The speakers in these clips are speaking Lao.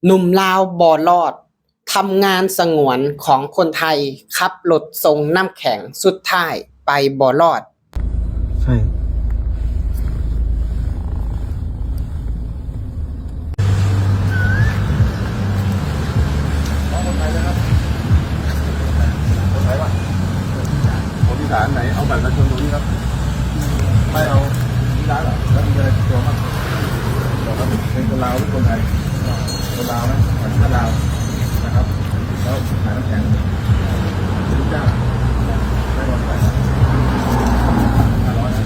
ໜຸ່ມລາວບໍ່ລອດ ທຳງານສະຫງວນຂອງຄົນໄທ ຂັບລົດສົ່ງນ້ຳແຂງ ສຸດທ້າຍໄປບໍ່ລອດ. ໃຊ່ ຂອງຄົນໄທນະຄັບ ຄົນໄທວະ ຄົນອີສານໄຫນ ເອົາບັດປະຊາຊົນຕົງນີ້ຄັບ ໄປເອົາທີ່ຮ້ານ ແລ້ວມີອະໄລຕິດຕົວມາ ບອກວ່າເປັນຄົນລາວຫຼືຄົນໄທ? ຄົນລາວນະ ສັນຊາດລາວນະຄັບ ແລ້ວຂາຍນ້ຳແຂງ ເປັນລູກຈ້າງ ໄດ້ວັນໄປຫ້າຮ້ອຍນະ.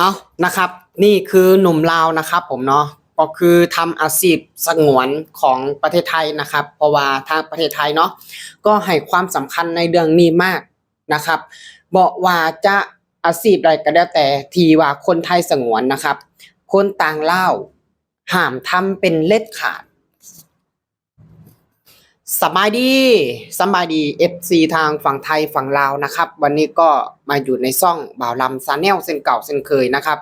ເອົາ ນະຄັບ ນີ້ຄືໜຸ່ມລາວນະຄັບຜົມເນາະ ກໍຄືທຳອາຊີບສະຫງວນຂອງປະເທດໄທນະຄັບ ເພາະວ່າທາງປະເທດໄທເນາະ ກໍໃຫ້ຄວາມສຳຄັນໃນເລື່ອງນີ້ມາກນະຄັບ ບໍ່ວ່າຈະອາຊີບໃດກໍແລ້ວແຕ່ ທີ່ວ່າຄົນໄທສະຫງວນນະຄັບ ຄົນຕ່າງດ້າວຫ້າມທຳເປັນເດັດຂາດ. ສະບາຍດີ ສະບາຍດີ ເອັຟຊີ ທາງຝັ່ງໄທຝັ່ງລາວນະຄັບ ວັນນີ້ກໍມາຢູ່ໃນຊ່ອງບ່າວລຳ Channel ເຊັ່ນເກົ່າເຊັ່ນເຄີຍນະຄັບ.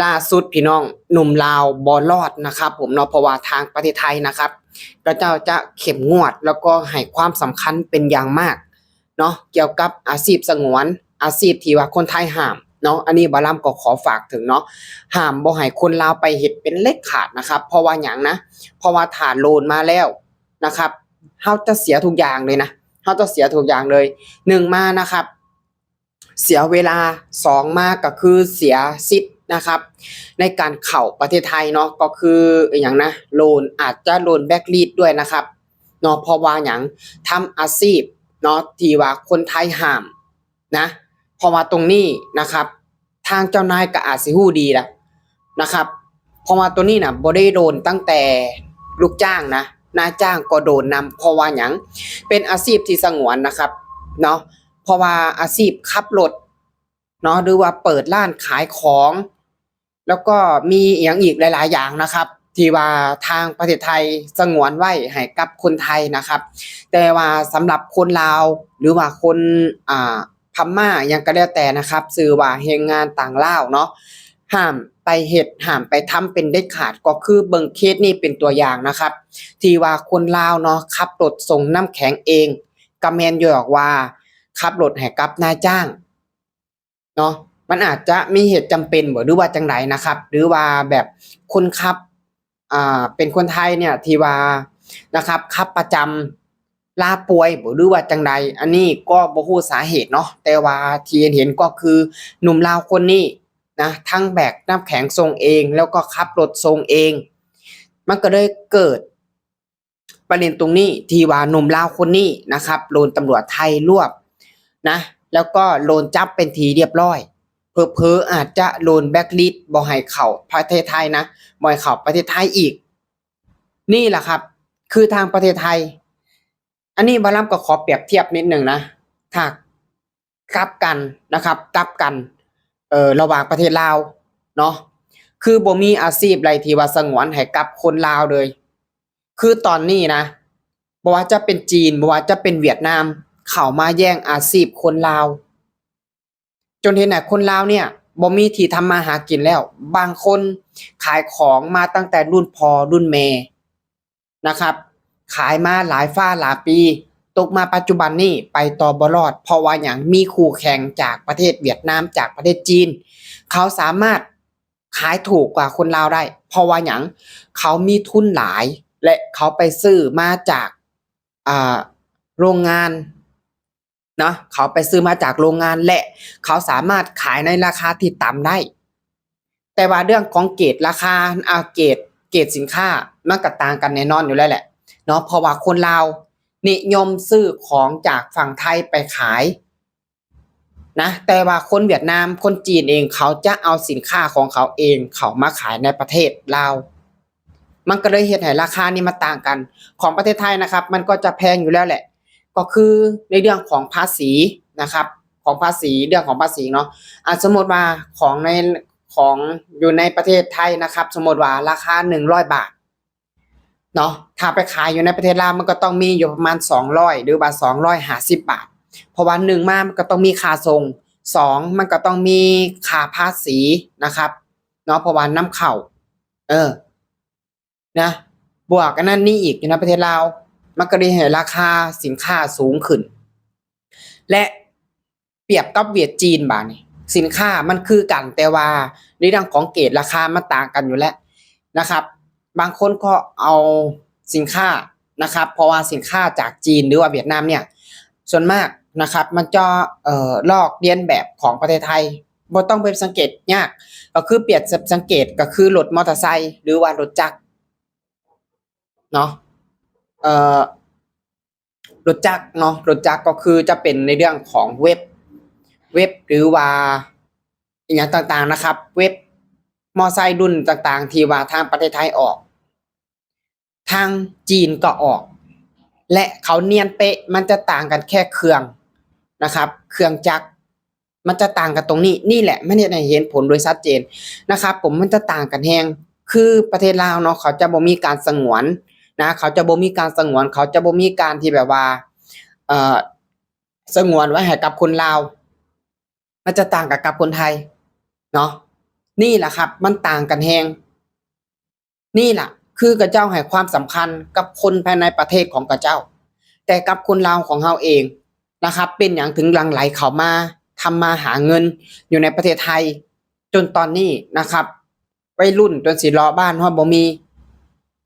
ລ່າສຸດພີ່ນ້ອງ ໜຸ່ມລາວບໍ່ລອດນະຄັບຜົມເນາະ ເພາະວ່າທາງປະເທດໄທນະຄັບ ເຂົາເຈົ້າຈະເຂັ້ມງວດ ແລ້ວກໍໃຫ້ຄວາມສຳຄັນເປັນຢ່າງມາກ ເນາະ ກ່ຽວກັບອາຊີບສະຫງວນ ອາຊີບທີ່ວ່າຄົນໄທຫ້າມເນາະ ອັນນີ້ບ່າວລຳກໍຂໍຝາກເຖິງເນາະ ຫ້າມບໍ່ໃຫ້ຄົນລາວໄປເຮັດເປັນເດັດຂາດນະຄັບ. ເພາະວ່າຫຍັງນະ? ເພາະວ່າຖ້າໂດນມາແລ້ວນະຄັບ ເຮົາຈະເສຍທຸກຢ່າງເລີຍນະ ເຮົາຈະເສຍທຸກຢ່າງເລີຍ. ໜຶ່ງມານະຄັບ ເສຍເວລາ, ສອງມາກໍຄືເສຍສິດນະຄັບ ໃນການເຂົ້າປະເທດໄທເນາະ ກໍຄືອີ່ຫຍັງນະ ໂດນ ອາດຈະໂດນແບລັກລິດດ້ວຍນະຄັບ ເນາະ ເພາະວ່າຫຍັງ ທຳອາຊີບເນາະ ທີ່ວ່າຄົນໄທຫ້າມນະ ເພາະວ່າຕົງນີ້ນະຄັບ ທາງເຈົ້ານາຍກໍອາດຊິຮູ້ດີລະນະຄັບ ເພາະວ່າຕົງນີ້ນະ ບໍ່ໄດ້ໂດນຕັ້ງແຕ່ລູກຈ້າງນະ ນາຍຈ້າງກໍໂດນນຳ ເພາະວ່າຫຍັງ ເປັນອາຊີບທີ່ສະຫງວນນະຄັບເນາະ ເພາະວ່າອາຊີບຂັບລົດເນາະ ຫຼືວ່າເປີດຮ້ານຂາຍຂອງ ແລ້ວກໍມີອີ່ຫຍັງອີກຫຼາຍໆຢ່າງນະຄັບ ທີ່ວ່າທາງປະເທດໄທສະຫງວນໄວ້ໃຫ້ກັບຄົນໄທນະຄັບ ແຕ່ວ່າສຳລັບຄົນລາວ ຫຼືວ່າຄົນ ອ່າ ພະມ້າ ຫຍັງກໍແລ້ວແຕ່ນະຄັບ ຊື່ວ່າແຮງງານຕ່າງດ້າວເນາະ ຫ້າມໄປເຮັດ ຫ້າມໄປທຳເປັນເດັດຂາດ ກໍຄືເບິ່ງເຄສນີ້ເປັນຕົວຢ່າງນະຄັບ ທີ່ວ່າຄົນລາວເນາະ ຂັບລົດສົ່ງນ້ຳແຂງເອງ ກໍແມ່ນຢູ່ດອກວ່າຂັບລົດໃຫ້ກັບນາຍຈ້າງ ເນາະ ມັນອາດຈະມີເຫດຈຳເປັນບໍ ຫຼືວ່າຈັ່ງໃດນະຄັບ ຫຼືວ່າແບບຄົນຂັບ ອ່າ ເປັນຄົນໄທເນຍ ທີ່ວ່ານະຄັບ ຂັບປະຈຳ ລາປ່ວຍບໍ ຫຼືວ່າຈັ່ງໃດ ອັນນີ້ກໍບໍ່ຮູ້ສາເຫດເນາະ ແຕ່ວ່າທີ່ເຫັນໆກໍຄືໜຸ່ມລາວຄົນນີ້ນະ ທັງແບກນ້ຳແຂງສົ່ງເອງ ແລ້ວກໍຂັບລົດສົ່ງເອງ ມັນກໍເລີຍເກີດ ປະເດັນຕົງນີ້ ທີ່ວ່າໜຸ່ມລາວຄົນນີ້ນະຄັບ ໂດນຕຳຫຼວດໄທລວບນະ ແລ້ວກໍໂດນຈັບເປັນທີ່ຮຽບຮ້ອຍ ເຜີໆອາດຈະໂດນແບລັກລິດ ບໍ່ໃຫ້ເຂົ້າປະເທດໄທນະ ບໍ່ໃຫ້ເຂົ້າປະເທດໄທອີກ. ນີ້ລະຄັບ ຄືທາງປະເທດໄທ ອັນນີ້ບ່າວລຳກໍຂໍປຽບທຽບນິດໜຶ່ງນະ ຖ້າກັບກັນນະຄັບ ກັບກັນ ເອີ ລະຫວ່າງປະເທດລາວເນາະ ຄືບໍ່ມີອາຊີບໃດທີ່ວ່າສະຫງວນໃຫ້ກັບຄົນລາວເລີຍ. ຄືຕອນນີ້ນະ ບໍ່ວ່າຈະເປັນຈີນ ບໍ່ວ່າຈະເປັນຫວຽດນາມ ເຂົ້າມາແຍ່ງອາຊີບຄົນລາວ ຈົນເຮັດໃຫ້ຄົນລາວເນຍບໍ່ມີທີ່ທຳມາຫາກິນແລ້ວ. ບາງຄົນຂາຍຂອງມາຕັ້ງແຕ່ລຸ້ນພໍ່ລຸ້ນແມ່ນະຄັບ ຂາຍມາຫຼາຍຟ້າຫຼາຍປີ ຕົກມາປັດຈຸບັນນີ້ໄປຕໍ່ບໍ່ລອດ ເພາະວ່າຫຍັງ? ມີຄູ່ແຂ່ງຈາກປະເທດຫວຽດນາມ ຈາກປະເທດຈີນ ເຂົາສາມາດ ຂາຍຖືກກວ່າຄົນລາວໄດ້ ເພາະວ່າຫຍັງ? ເຂົາມີທຶນຫຼາຍ ແລະ ເຂົາໄປຊື້ມາຈາກ ອ່າ ໂຮງງານເນາະ ເຂົາໄປຊື້ມາຈາກໂຮງງານ ແລະ ເຂົາສາມາດຂາຍໃນລາຄາທີ່ຕ່ຳໄດ້. ແຕ່ວ່າເລື່ອງຂອງເກຣດລາຄາ ອ່າ ເກຣດ ເກຣດສິນຄ້າ ມັນກໍຕ່າງກັນແນ່ນອນຢູ່ແລ້ວແຫຼະເນາະ ເພາະວ່າຄົນລາວນິຍົມຊື້ຂອງຈາກຝັ່ງໄທໄປຂາຍ ນະ ແຕ່ວ່າຄົນຫວຽດນາມ ຄົນຈີນເອງ ເຂົາຈະເອົາສິນຄ້າຂອງເຂົາເອງເຂົ້າມາຂາຍໃນປະເທດລາວ มันก็เลยเฮ็ดให้ราคานี่มันต่างกัน ของประเทศไทยนะครับ มันก็จะแพงอยู่แล้วแหละ ก็คือในเรื่องของภาษีนะครับ ของภาษี เรื่องของภาษีเนาะ อ่ะ สมมุติว่าของใน ของอยู่ในประเทศไทยนะครับ สมมุติว่าราคาหนึ่งร้อยบาทเนาะ ถ้าไปขายอยู่ในประเทศลาว มันก็ต้องมีอยู่ประมาณสองร้อย หรือว่าสองร้อยห้าสิบบาท เพราะว่าหนึ่งมามันก็ต้องมีค่าส่ง สองมันก็ต้องมีค่าภาษีนะครับเนาะ เพราะว่านำเข้า เออ นะ บวกอันนั้นนี่อีกอยู่ในประเทศลาว มันก็เลยให้ราคาสินค้าสูงขึ้น และเปรียบกับเวียดจีนบาดนี้ สินค้ามันคือกัน แต่ว่าในเรื่องของเกรดราคามันต่างกันอยู่แล้วนะครับ บางคนก็เอาสินค้านะครับ เพราะว่าสินค้าจากจีนหรือว่าเวียดนามเนี่ย ส่วนมากนะครับ มันจะ เอ่อ ลอกเลียนแบบของประเทศไทย บ่ต้องไปสังเกตยาก ก็คือเปรียบสังเกตก็คือรถมอเตอร์ไซค์หรือว่ารถจักรเนาะ เอ่อ รถจักรเนาะ รถจักรก็คือจะเป็นในเรื่องของเว็บ เว็บหรือว่าอีหยังต่างๆนะครับ เว็บมอไซค์รุ่นต่างๆ ที่ว่าทางประเทศไทยออก ทางจีนก็ออก และเขาเนียนเป๊ะ มันจะต่างกันแค่เครื่องนะครับ เครื่องจักร มันจะต่างกันตรงนี้ นี่แหละมันเฮ็ดให้เห็นผลโดยชัดเจนนะครับผม มันจะต่างกันแฮง คือประเทศลาวเนาะ เขาจะบ่มีการสงวนนะ เขาจะบ่มีการสงวน เขาจะบ่มีการที่แบบว่า เอ่อ สงวนไว้ให้กับคนลาว มันจะต่างกันกับคนไทยเนาะ นี่แหละครับ มันต่างกันแฮง นี่ล่ะ คือเขาเจ้าให้ความสำคัญกับคนภายในประเทศของเขาเจ้า แต่กับคนลาวของเฮาเองนะครับ เป็นหยังถึงหลั่งไหลเข้ามาทำมาหาเงินอยู่ในประเทศไทย จนตอนนี้นะครับ วัยรุ่นจนสิเลาะบ้านฮอดบ่มี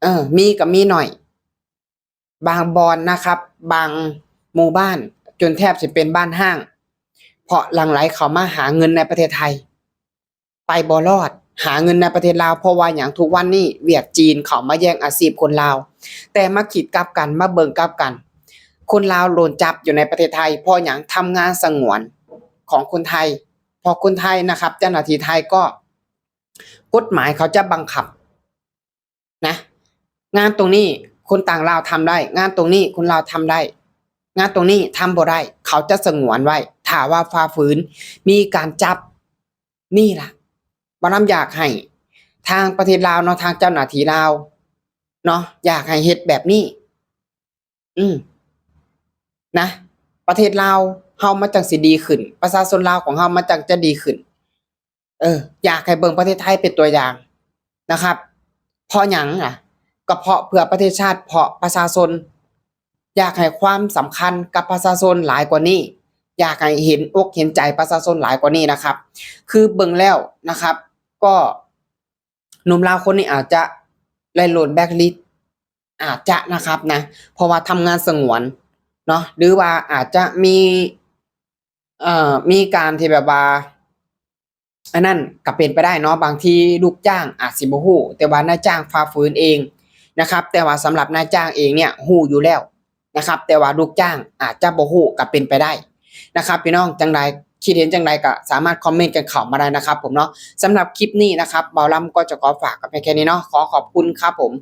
เออ มีก็มีน้อย บางบ่อนนะครับ บางหมู่บ้าน จนแทบสิเป็นบ้านฮ้าง เพราะหลั่งไหลเข้ามาหาเงินในประเทศไทย ไปบ่รอด หาเงินในประเทศลาว เพราะว่าหยัง ทุกวันนี้เวียดจีนเข้ามาแย่งอาชีพคนลาว แต่มาคิดกลับกัน มาเบิ่งกลับกัน คนลาวโดนจับอยู่ในประเทศไทย เพราะหยัง ทำงานสงวนของคนไทย เพราะคนไทยนะครับ เจ้าหน้าที่ไทยก็ กฎหมายเขาจะบังคับ นะ งานตรงนี้คนต่างด้าวทำได้ งานตรงนี้คนลาวทำได้ งานตรงนี้ทำบ่ได้ เขาจะสงวนไว้ ถ้าว่าฝ่าฝืน มีการจับ นี่ล่ะ บ่าวลำอยากให้ทางประเทศลาวเนาะ ทางเจ้าหน้าที่ลาวเนาะ อยากให้เฮ็ดแบบนี้ อืม นะ ประเทศลาวเฮามันจั่งสิดีขึ้น ประชาชนลาวของเฮามันจั่งจะดีขึ้น เออ อยากให้เบิ่งประเทศไทยเป็นตัวอย่างนะครับ เพราะหยังล่ะ ก็เพราะเพื่อประเทศชาติ เพราะประชาชน อยากให้ความสำคัญกับประชาชนหลายกว่านี้ อยากให้เห็นอกเห็นใจประชาชนหลายกว่านี้นะครับ คือเบิ่งแล้วนะครับ ก็ หนุ่มลาวคนนี้อาจจะได้โดนแบล็คลิสต์ อาจจะนะครับนะ เพราะว่าทำงานสงวนเนาะ หรือว่าอาจจะมี เอ่อ มีการที่แบบว่า อันนั้นก็เป็นไปได้เนาะ บางทีลูกจ้างอาจสิบ่ฮู้ แต่ว่านายจ้างฝ่าฝืนเองนะครับ แต่ว่าสำหรับนายจ้างเองเนี่ยฮู้อยู่แล้ว นะครับ แต่ว่าลูกจ้างอาจจะบ่ฮู้ก็เป็นไปได้นะครับ พี่น้อง จั่งใด คิดเห็นจั่งใดก็สามารถคอมเมนต์กันเข้ามาได้นะครับผมเนาะ สำหรับคลิปนี้นะครับ บ่าวลำก็จะขอฝากกันเพียงแค่นี้เนาะ ขอขอบคุณครับผม